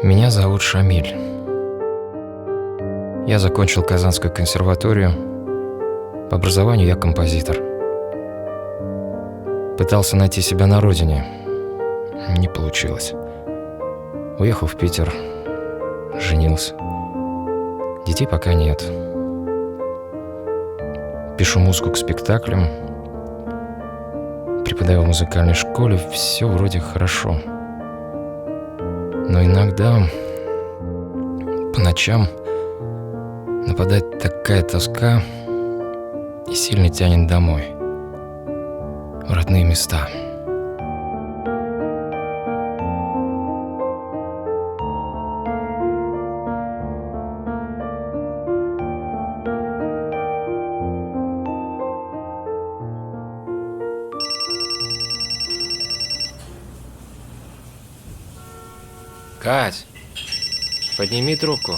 Меня зовут Шамиль. Я закончил Казанскую консерваторию. По образованию я композитор. Пытался найти себя на родине. Не получилось. Уехал в Питер. Женился. Детей пока нет. Пишу музыку к спектаклям. Преподаю в музыкальной школе. Все вроде хорошо. Но иногда по ночам нападает такая тоска и сильно тянет домой, в родные места. Кать, подними трубку.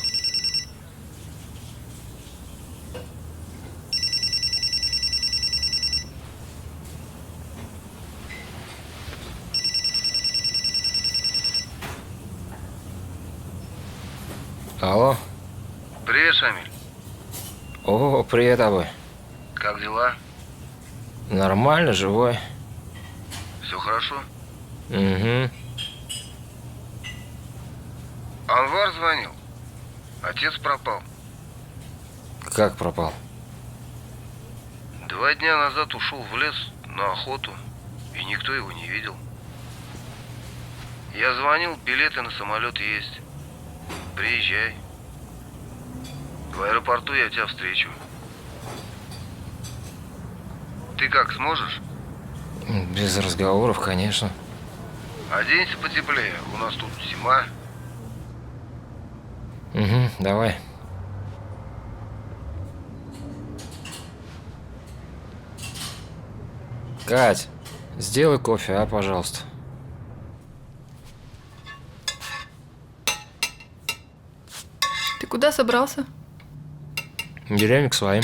Алло. Привет, Шамиль. О, привет, Абы. Как дела? Нормально, живой. Все хорошо? Угу. Анвар звонил. Отец пропал. Как пропал? 2 дня назад ушел в лес на охоту, и никто его не видел. Я звонил, билеты на самолет есть. Приезжай. В аэропорту я тебя встречу. Ты как, сможешь? Без разговоров, конечно. Оденься потеплее, у нас тут зима. Угу, давай. Кать, сделай кофе, а, пожалуйста. Ты куда собрался? В деревню к своим.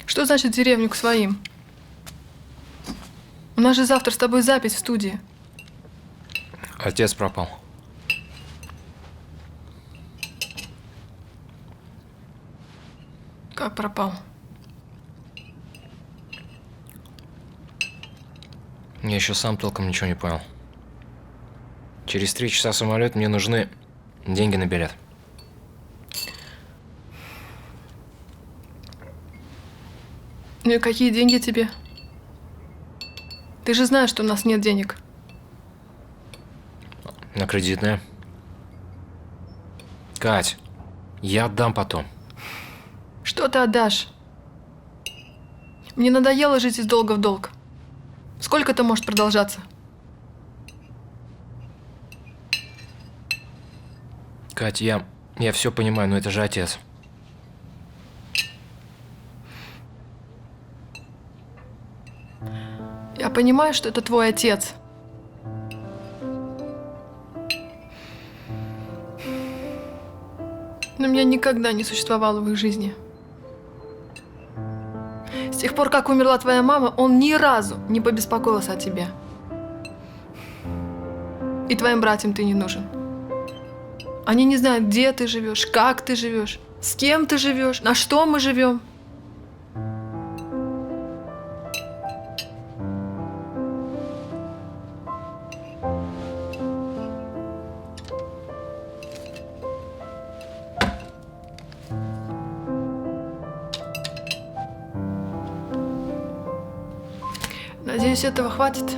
Что значит деревню к своим? У нас же завтра с тобой запись в студии. Отец пропал. Как пропал? Я еще сам толком ничего не понял. Через 3 часа самолет, мне нужны деньги на билет. Ну и какие деньги тебе? Ты же знаешь, что у нас нет денег. На кредитное. Кать, я отдам потом. Что ты отдашь? Мне надоело жить из долга в долг. Сколько это может продолжаться? Кать, я все понимаю, но это же отец. Я понимаю, что это твой отец. Но меня никогда не существовало в их жизни. С тех пор, как умерла твоя мама, он ни разу не побеспокоился о тебе. И твоим братьям ты не нужен. Они не знают, где ты живешь, как ты живешь, с кем ты живешь, на что мы живем. Надеюсь, этого хватит.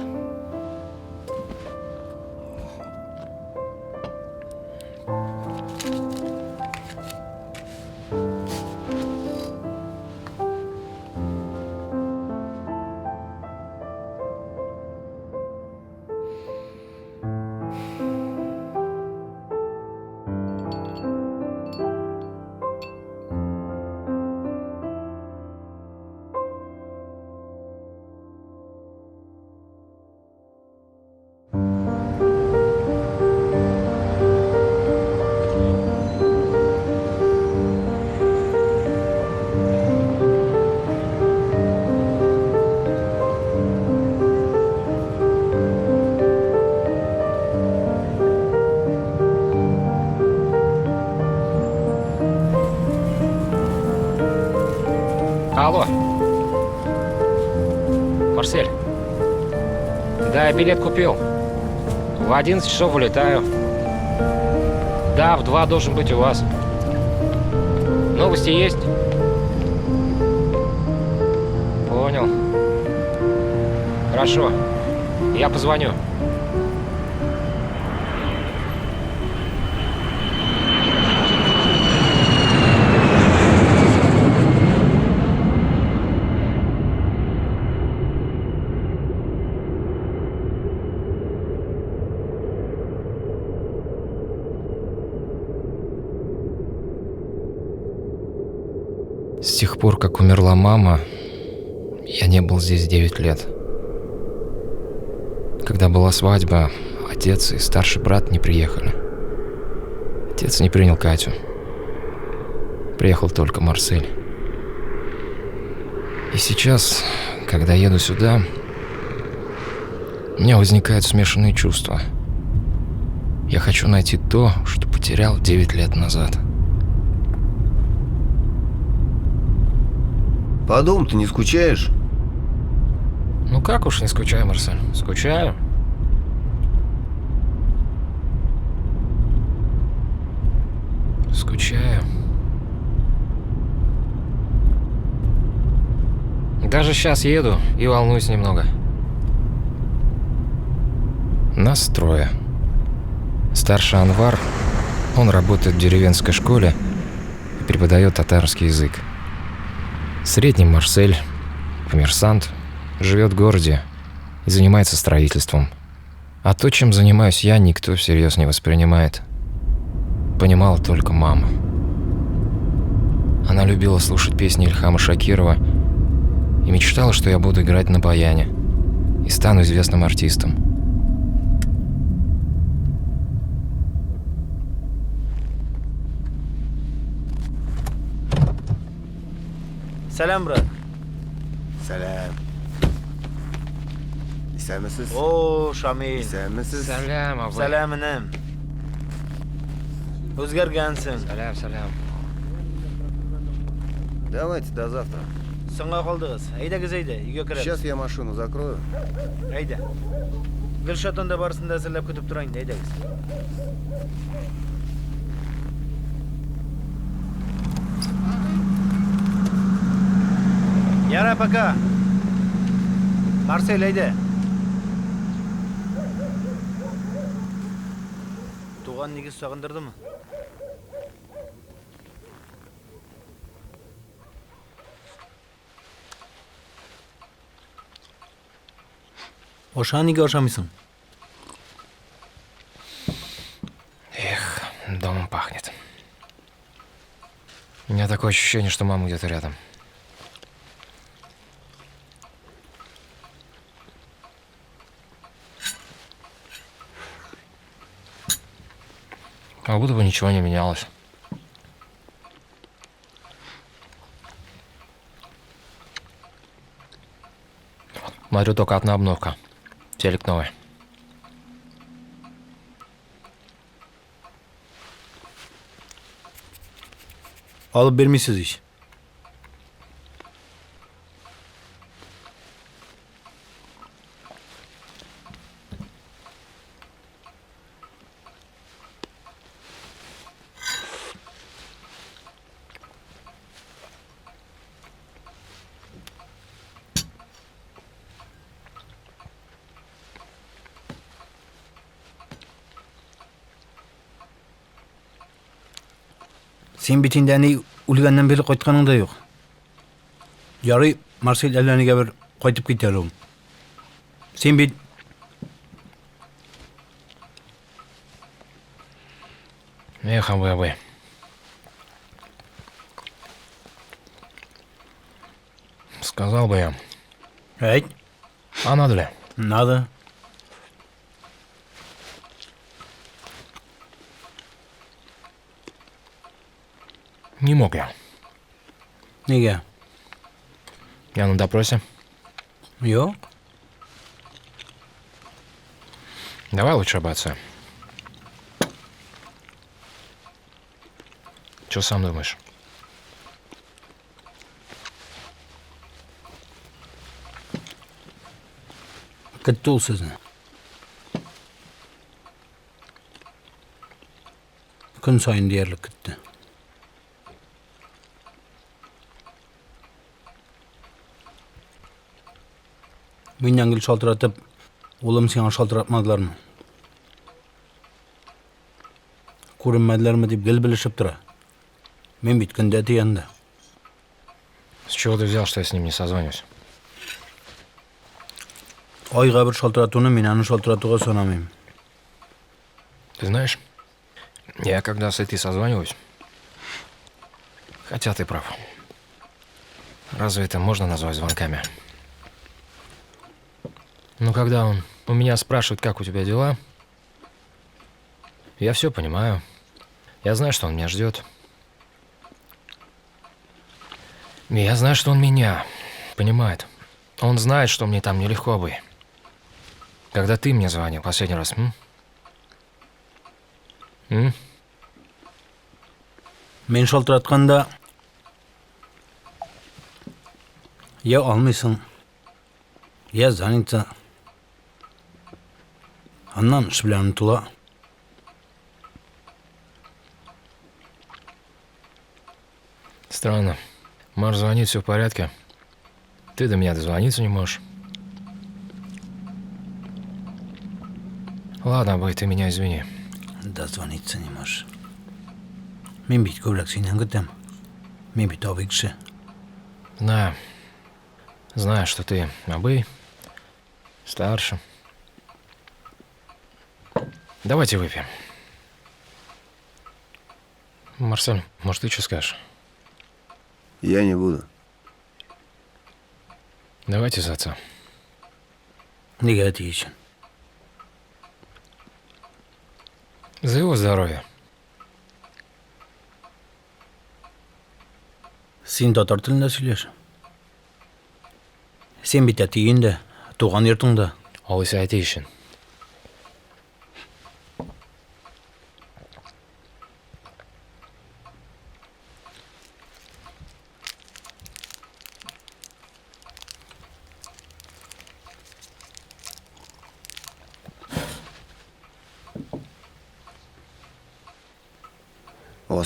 Алло. Марсель. Да, я билет купил. В 11 часов улетаю. Да, в 2 должен быть у вас. Новости есть? Понял. Хорошо. Я позвоню. С тех пор, как умерла мама, я не был здесь 9 лет. Когда была свадьба, отец и старший брат не приехали. Отец не принял Катю. Приехал только Марсель. И сейчас, когда еду сюда, у меня возникают смешанные чувства. Я хочу найти то, что потерял 9 лет назад. По дому ты не скучаешь? Ну как уж не скучаю, Марсель? Скучаю. Скучаю. Даже сейчас еду и волнуюсь немного. Нас трое. Старший Анвар, он работает в деревенской школе и преподает татарский язык. Средний Марсель, коммерсант, живет в городе и занимается строительством. А то, чем занимаюсь я, никто всерьез не воспринимает. Понимала только мама. Она любила слушать песни Ильхама Шакирова и мечтала, что я буду играть на баяне и стану известным артистом. Сәлам, брат. Сәлам. Исәнмесез? О, Шамил. Исәнмесез? Сәлам, абый. Сәлам, энем. Үзгәргәнсең. Сәлам, сәлам. Давайте до завтра. Соңга калдыгыз. Әйдәгез, әйдә, өйгә керәбез. Сейчас я машину закрою. Әйдә. Гөлшат анда барысын да әзерләп көтеп тора инде, әйдәгез. Яра, пока. Марсель, әйдә. Туган нигез сагындырдымы? Аша, нигә ашамыйсың? Эх, домом пахнет. У меня такое ощущение, что мама где-то рядом. Как будто бы ничего не менялось. Смотрю, только одна обновка. Телек новый. Алып бирмисез ич. Син бит инде әни үлгәннән бирле кайтканың да юк. Ярый, Марсель әллә нигә бер кайтып китә әле ул. Син бит Эх, абый, абый. Сказал бы я. Әйт. А надо ли? Надо. Не мог я. Нигә? Я на допросе. Юк. Давай лучше об отце. Чё сам думаешь? Көтте ул сезне. Көн саен диярлек көтте. Миннән гел шалтыратып, улым сиңа шалтыратмадылармы? Күренмәделәрме дип гел белешеп тора. Мин бит көндә әти янында. С чего ты взял, что я с ним не созвонюсь? Айга бер шалтыратуны мин аны шалтыратуга санамыйм. Ты знаешь, я когда с этой созваниваюсь, хотя ты прав. Разве это можно назвать звонками? Ну, когда он у меня спрашивает, как у тебя дела, я все понимаю. Я знаю, что он меня ждет. Я знаю, что он меня понимает. Он знает, что мне там нелегко бы. Когда ты мне звонил последний раз, м? М? Мин шалтыратканда я алмыйсың, я занята. Аннан эш белән онытыла. Странно. Маш звонит, все в порядке. Ты до меня дозвониться не можешь. Ладно, абый, ты меня извини. Дозвониться не можешь. Мин бит күбрәк синнән көтәм. Мин бит абый кеше. Знаю. Знаю, что ты абый, старше. Давайте выпьем. Марсель, может, ты что скажешь? Я не буду. Давайте за отца. Нигә әти өчен? За его здоровье. Син татар телендә сөйләш. Син бит әти өендә, туган йортыңда. Алайса әти өчен.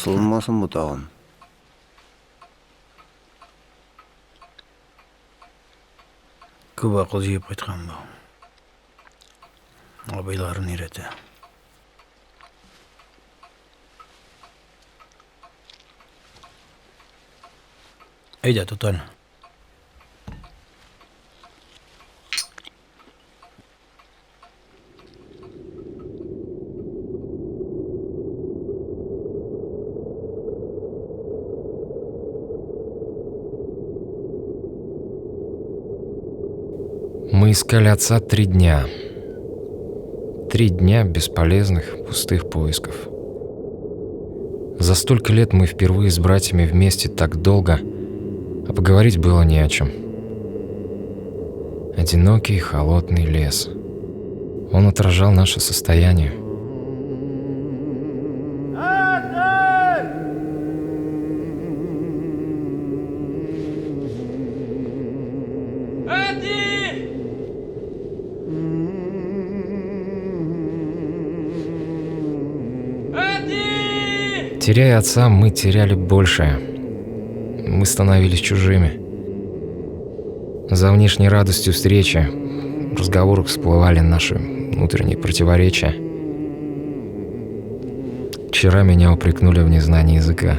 Асылынмасын бу тагын. Күп акыл җыеп кайткан бу. Абыйларын өйрәтә. Әйдә, тот әле. Мы искали отца 3 дня. 3 дня бесполезных, пустых поисков. За столько лет мы впервые с братьями вместе так долго, а поговорить было не о чем. Одинокий холодный лес. Он отражал наше состояние. Теряя отца, мы теряли большее. Мы становились чужими. За внешней радостью встречи в разговорах всплывали наши внутренние противоречия. Вчера меня упрекнули в незнании языка.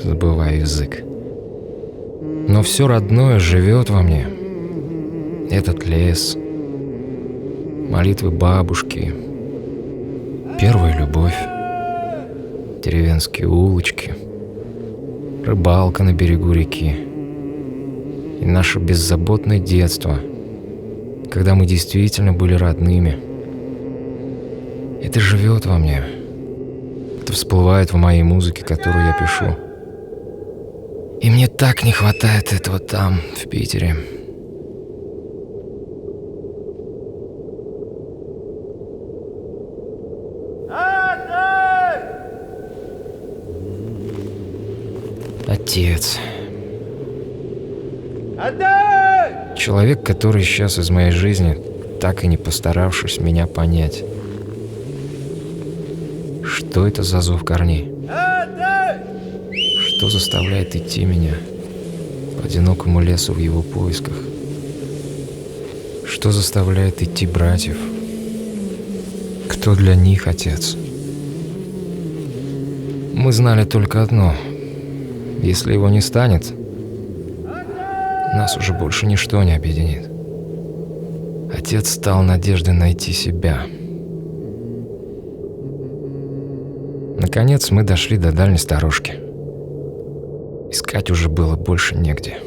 Забываю язык. Но все родное живет во мне. Этот лес, молитвы бабушки, первая любовь, деревенские улочки, рыбалка на берегу реки и наше беззаботное детство, когда мы действительно были родными. Это живет во мне. Это всплывает в моей музыке, которую я пишу. И мне так не хватает этого там, в Питере. Отец. Человек, который исчез из моей жизни, так и не постаравшись меня понять. Что это за зов корней? Что заставляет идти меня по одинокому лесу в его поисках? Что заставляет идти братьев? Кто для них отец? Мы знали только одно. Если его не станет, нас уже больше ничто не объединит. Отец стал надеждой найти себя. Наконец мы дошли до дальней сторожки. Искать уже было больше негде.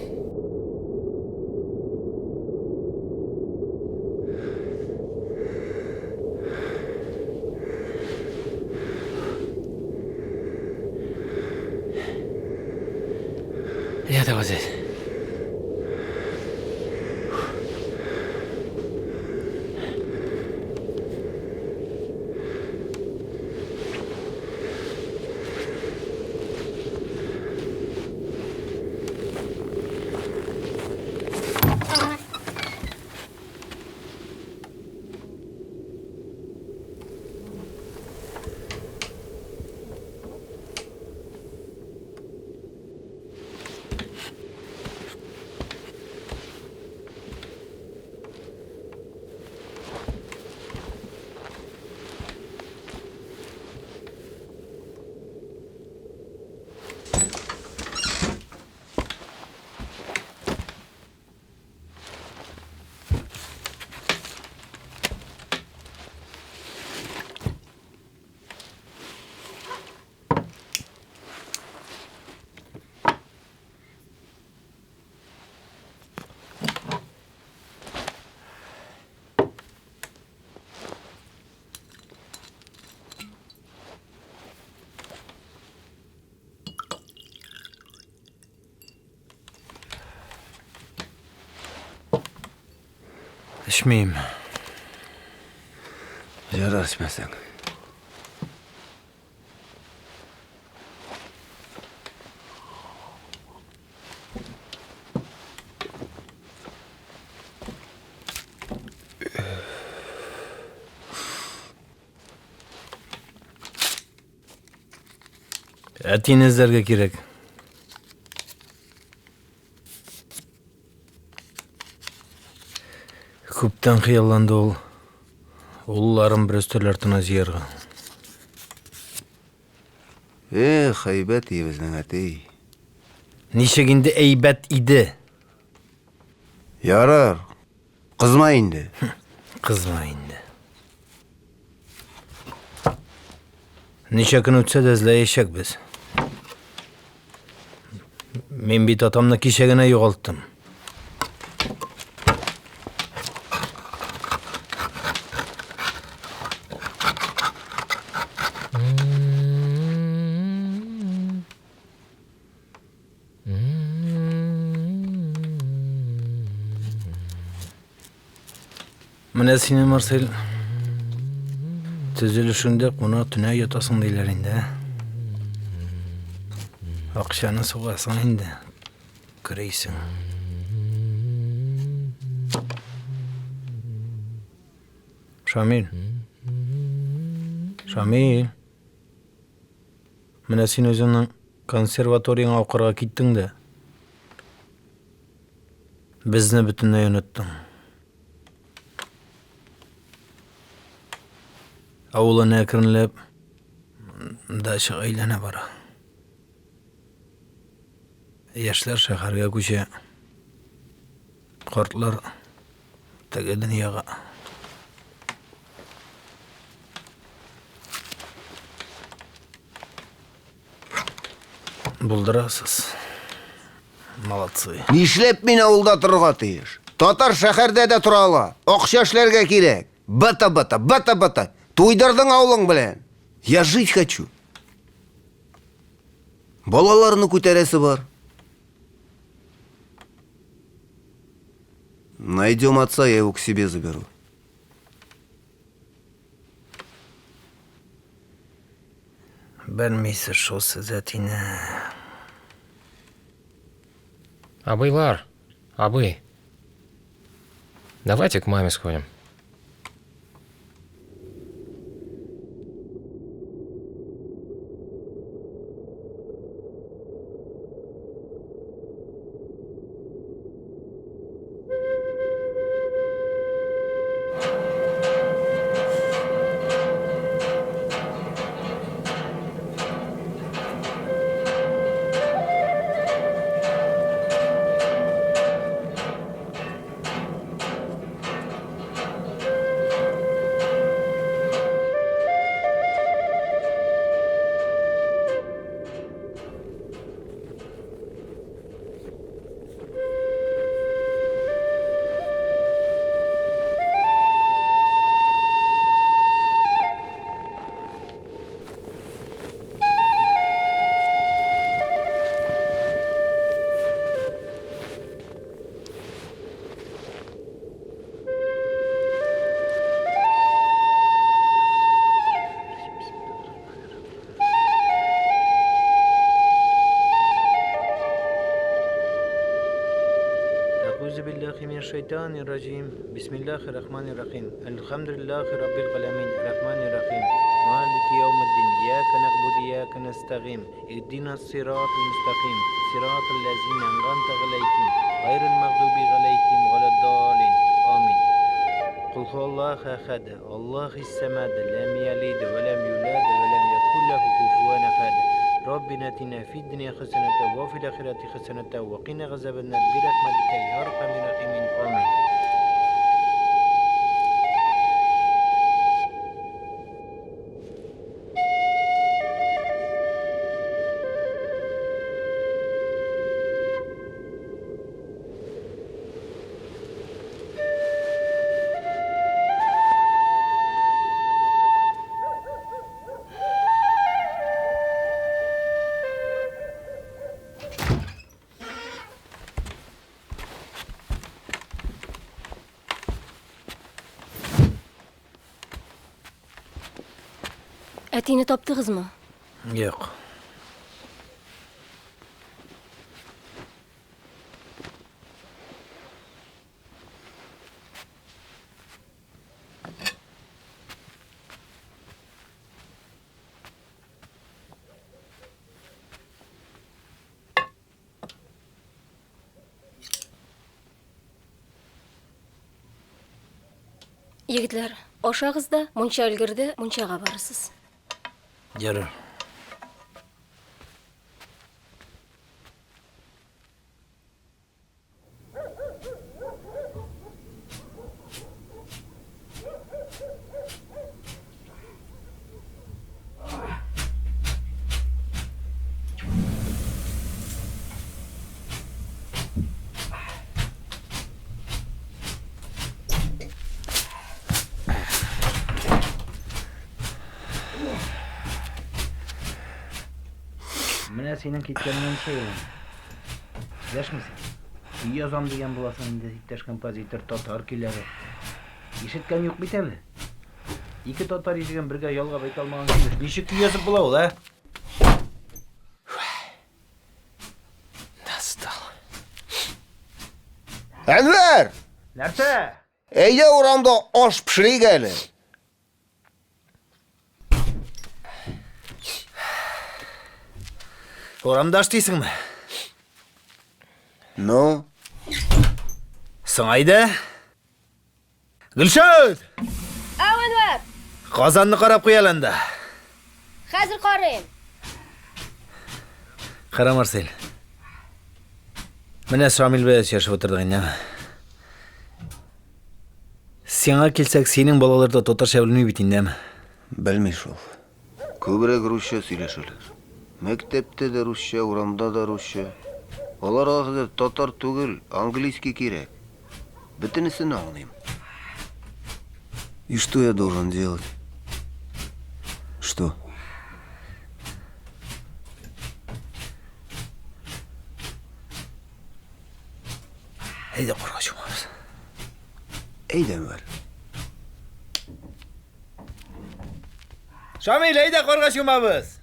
Я-то вот здесь. Эчмим. Ярар эчмәсәң. Әтине эзләргә кирәк. Күптән хыялланды ул. Улларын бер өстәл артына җыярга. Эх, әйбәт иде безнең әти. Ничек инде әйбәт иде? Ярар. Кызма инде. Кызма инде. Ничә көн үтсә дә эзләячәкбез. Мин бит атамны кичә генә югалттым. Менә сине, Марсель, төзелешеңдә куна төнә ятасың диләр инде. Акчаны сугасың инде. Көрәйсең. Шамил. Шамил. Менә син үзеңнең консерваторияңа укырга киттең дә, безне бөтенләй оныттың. Авыл әнә әкренләп дачага әйләнә бара. Яшьләр шәһәргә күчә. Картлар теге дөньяга. Булдырасыз. Молодцы. Нишләп мин авылда торырга тиеш? Татар шәһәрдә дә тора ала. Акча эшләргә кирәк. Бата-бата, бата-бата. Туйдырдың авылың белән. Я жить хочу. Балаларны күтәрәсе бар. Найдем отца, я его к себе заберу. Белмисез шул сез әтине. Абыйлар, абый. Давайте к маме сходим. Әгузе биллахи минәш-шайтанир раҗим. Бисмиллахир рахманир рахим. Әлхәмдүлиллахи раббил галәмин. Рахманир рахим. Малики яумиддин. Ияка нәгъбуду ияка нәстәгыйн. Иһдинас сиратал мөстәкыйм. Сиратал ләзина әнгамта галәйһим. Гайрил мәгъдуби галәйһим вәләд-даллин. Амин. Кул һуаллаһу әхәд. Аллаһис сәмәд. Ләм ялид вә ләм юлад вә ләм якул ләһу куфуән әхәд. Раббина атина фид дөнья хәсәнәтә вә фил ахирәти хәсәнәтә вә кина газабәннар бирәхмәтикә йа архамир рахимин. Амин. Әтине таптыгызмы? Юк. Егетләр, ашагыз да, мунча өлгерде, мунчага барырсыз. Ярар. Менә синең киткәннән ничә ел инде? Дәшмисең. Көй язам дигән буласың инде, иптәш композитор, татар көйләре. Ишеткән юк бит әле. Ике татар иҗеген бергә ялгап әйтә алмаган килеш, ничек көй язып була ул, ә? Достал. Әнвәр! Нәрсә? Әйдә урамда аш пешерик әле. Урамда аш дисеңме? Ну? Соң әйдә. Гөлшат! Ау, Әнвәр! Казанны карап куй әле анда. Хәзер карыйм. Кара, Марсель. Менә Шамил белән сөйләшеп утырдык инде. Сиңа килсәк, синең балалар да татарча белми бит инде. Белми шул. Күбрәк русча сөйләшәләр. Мәктәптә дә русча, урамда да русча. Аларга хәзер татар түгел, английский кирәк. Бөтенесен аңлыйм. И что я должен делать? Что? Әйдә карга чумабыз. Әйдә, Әнвәр. Шамил, әйдә карга чумабыз.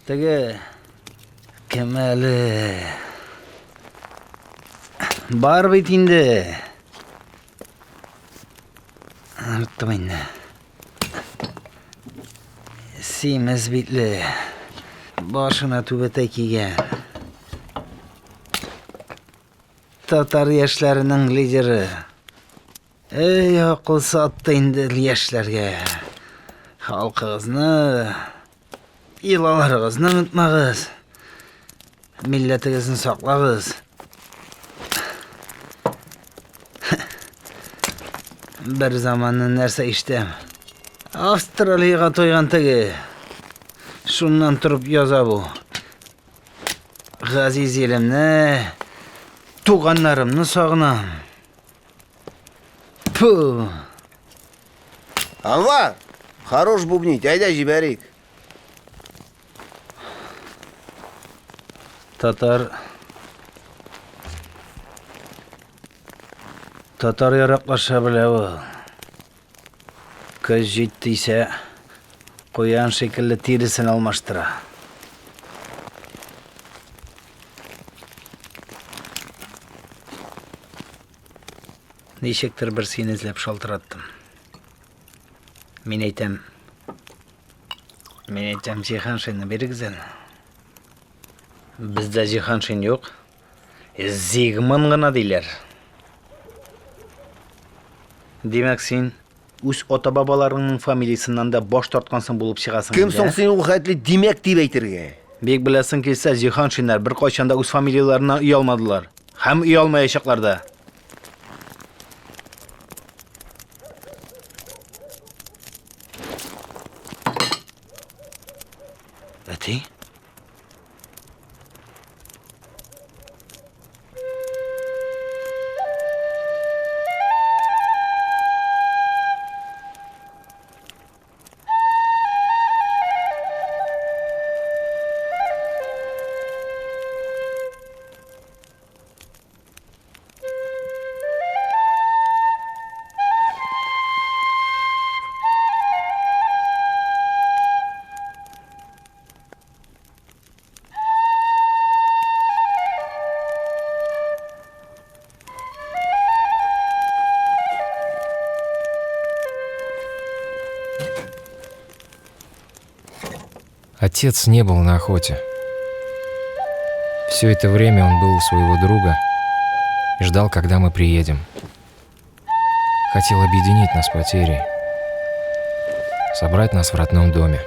Теге кем әле? Бар бит инде. Оныттым инде. Симез битле. Башына түбәтәй кигән. Татар яшьләренең лидеры. Эй, акыл сатты инде яшьләргә. Халкыгызны, йолаларыгызны онытмагыз. Милләтегезне саклагыз. Бер заманны нәрсә ишетәм. Австралиягә туйган теге. Шуннан торып яза бу. Газиз илемне, туганнарымны сагынам. Фу! Анвар, хорош бубнить, әйдә җибәрик. Татар Татар яраклаша белә ул. Көз җитте исә, куян шикелле тиресен алмаштыра. Ничектер бер сине эзләп шалтыраттым. Мин әйтәм, мин әйтәм, Җиһаншинны бирегез әле. Бездә Җиһаншин юк. Зигман гына диләр. Димәк, син үз ата-бабаларыңның фамилиясеннән дә баш тарткансың булып чыгасың Кем соң син ул хәтле димәк дип әйтергә? Бик беләсең килсә, Җиһаншиннар беркайчан да үз фамилияләреннән оялмадылар. Һәм оялмаячаклар да. Әти? Отец не был на охоте. Все это время он был у своего друга и ждал, когда мы приедем. Хотел объединить нас потерей, собрать нас в родном доме.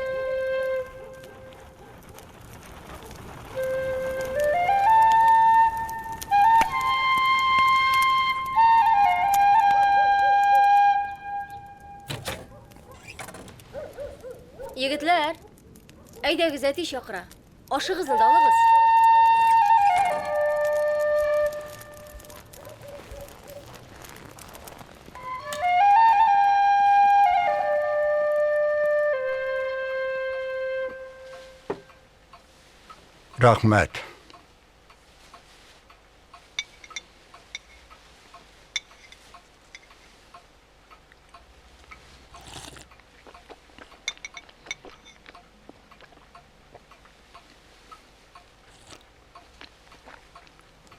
Егетләр, әйдәгез, әти чакыра. Ашыгызны да алыгыз. Рәхмәт.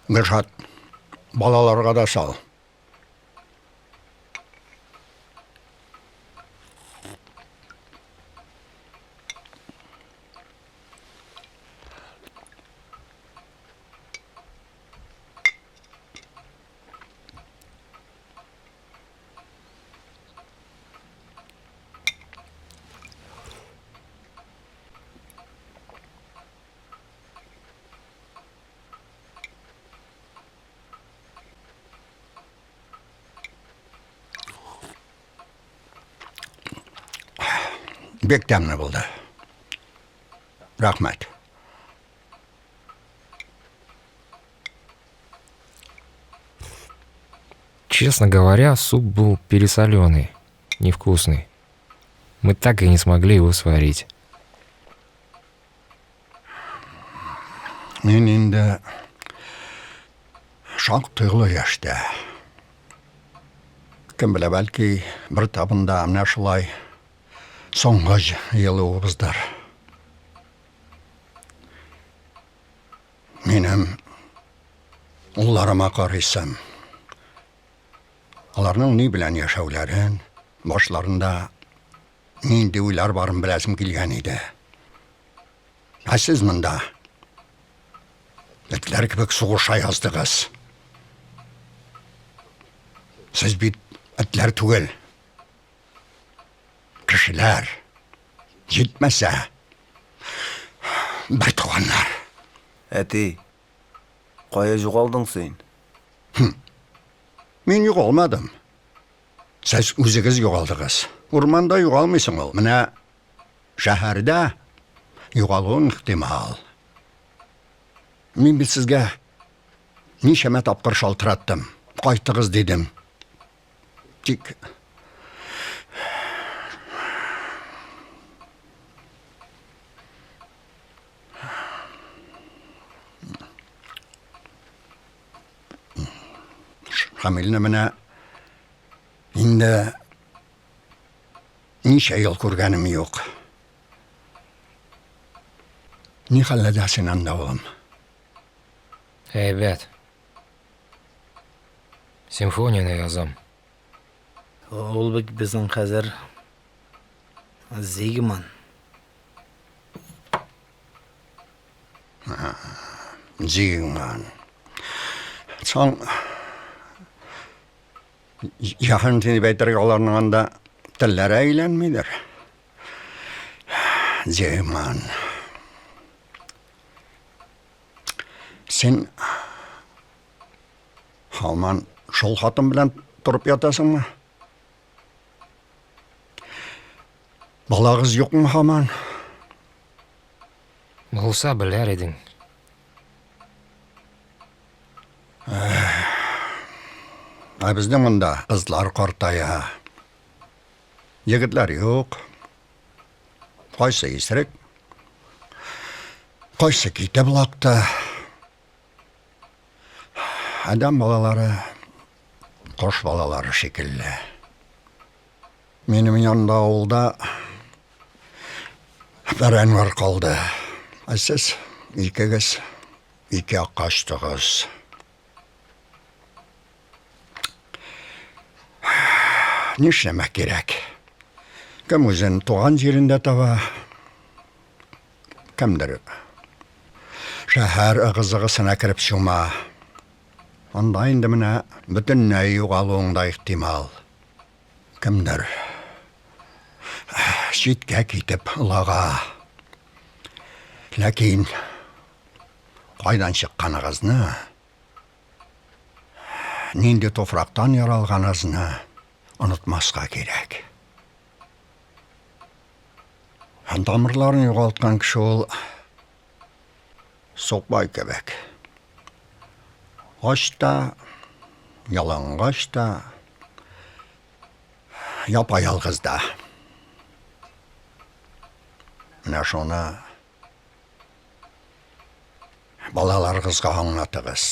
Гөлшат, балаларга да сал. Бик тәмле булды. Рәхмәт. Честно говоря, суп был пересоленый, невкусный. Мы так и не смогли его сварить. Мин инде шактый олы яшьтә. Кем белә, бәлки бер табында менә шулай соңгы җыелуыбыздыр. Минем улларыма карыйсым, аларның ни белән яшәүләрен, башларында нинди уйлар барын беләсем килгән иде. Ә сез монда этләр кебек сугыша яздыгыз. Сез бит этләр түгел. Кешеләр. Җитмәсә, бер туганнар. Әти, кая югалдың син? Хм. Мин югалмадым. Сез үзегез югалдыгыз. Урманда югалмыйсың ул. Менә шәһәрдә югалуың ихтимал. Мин бит сезгә ничәмә тапкыр шалтыраттым. Кайтыгыз дидем. Тик Шамилне менә инде ничә ел күргәнем юк. Ни хәлләдә син анда, улым? Әйбәт. Симфонияне язам. Ул бит безнең хәзер Зигман. Зигман. Соң җаһан дип әйтергә аларның анда телләре әйләнмидер. Зигман. Син һаман шул хатын белән торып ятасыңмы? Балагыз юкмы һаман? Булса белер идең. Ә безнең монда кызлар картая. Егетләр юк. Кайсы исерек, кайсы китеп олакты. Адәм балалары кош балалары шикелле. Минем янда авылда бер Әнвәр калды. Ә сез икегез ике якка очтыгыз. Нишләмәк кирәк? Кем үзен туган җирендә таба, кемдер шәһәр ыгы-зыгысына кереп чума. Анда инде менә бөтенләй югалуың да ихтимал. Кемдер читкә китеп олага. Ләкин кайдан чыкканыгызны, нинди туфрактан яралганыгызны онытмаска кирәк. Һәм тамырларын югалткан кеше ул сукбай кебек. Ач та, ялангач та, япа-ялгыз да. Менә шуны балаларыгызга аңлатыгыз.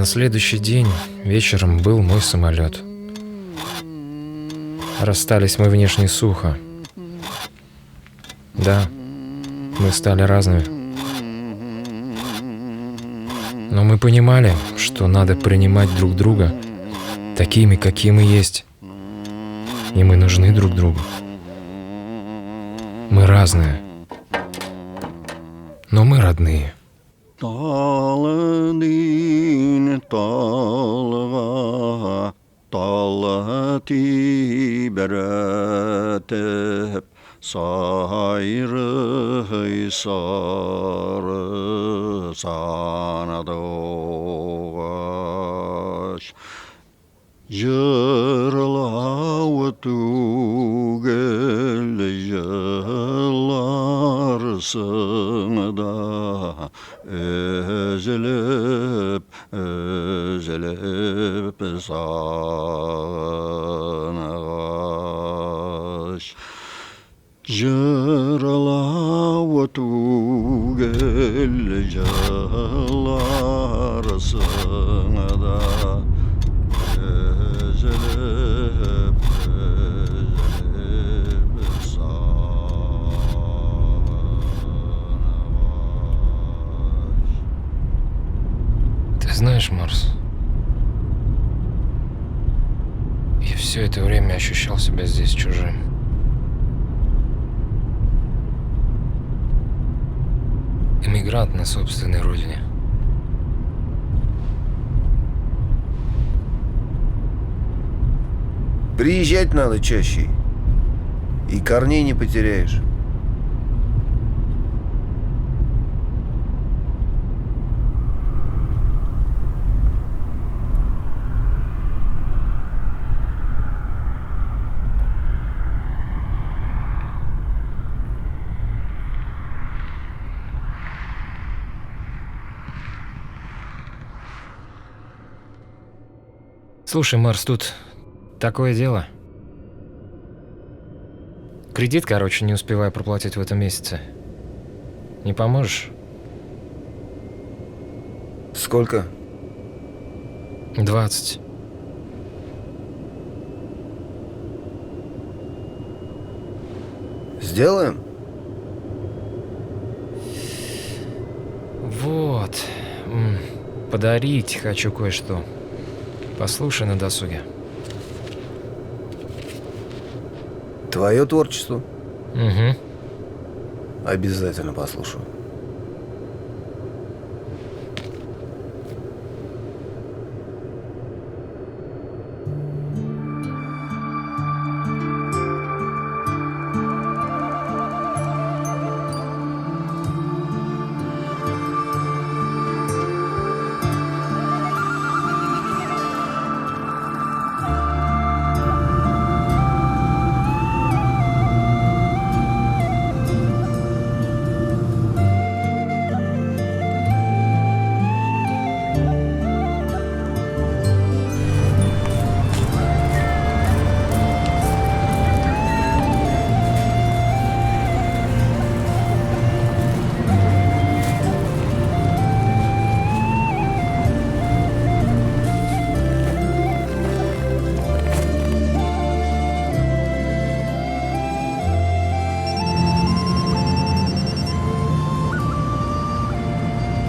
На следующий день вечером был мой самолет. Расстались мы внешне сухо. Да, мы стали разными. Но мы понимали, что надо принимать друг друга такими, какие мы есть. И мы нужны друг другу. Мы разные, но мы родные. Талдин талга тал тибрәтеп сайрый сары сандугач. Җырлау түгел җырларсың да, өзелеп, өзелеп сагынгач. Җырлау түгел җырларсың да, өзелеп, өзелеп сагынгач. Ты знаешь, Марс, я все это время ощущал себя здесь чужим. Эмигрант на собственной родине. Приезжать надо чаще. И корней не потеряешь. Слушай, Марс, тут такое дело. Кредит, короче, не успеваю проплатить в этом месяце. Не поможешь? Сколько? 20. Сделаем? Вот. Подарить хочу кое-что. Послушай на досуге. Твое творчество? Угу. Обязательно послушаю.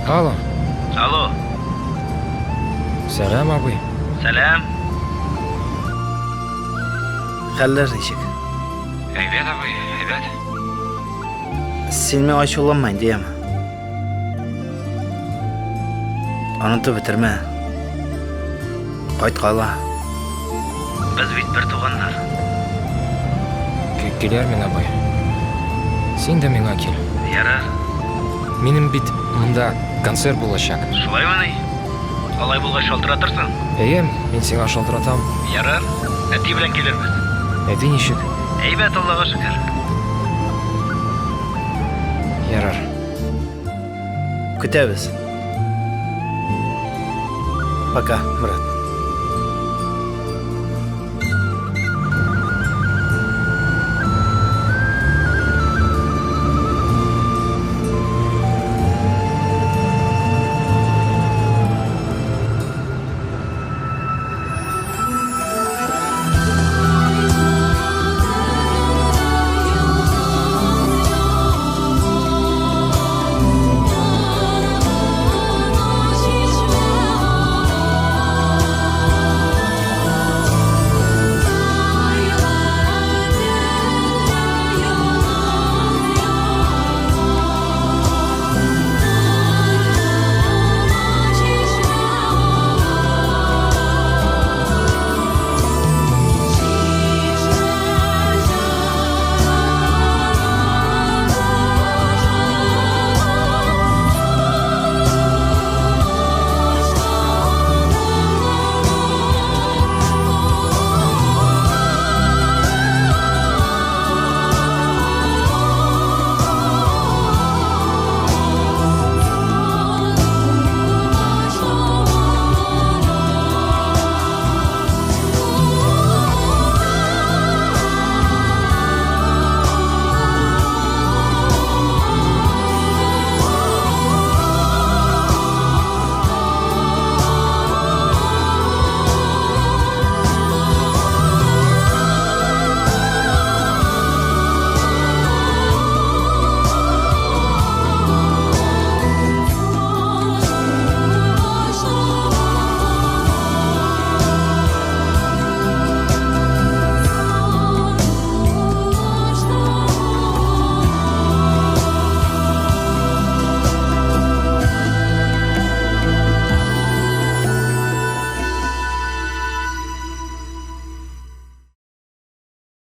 Алло. Алло. Сәлам, абый. Сәлам. Хәлләр ничек? Әйбәт, абый, әйбәт. Син миңа ачуланма инде, яме. Онытып бетермә. Кайткала. Без бит бер туганнар. Килермен, абый. Син дә миңа кил. Ярар. Минем бит монда концерт булачак. Шулаймыни? Алай булгач шалтыратырсың? Әйе, мин сиңа шалтыратам. Ярар. Әти белән килербез. Әти ничек? Әйбәт, Аллага шөкер. Ярар. Көтәбез. Пока, брат.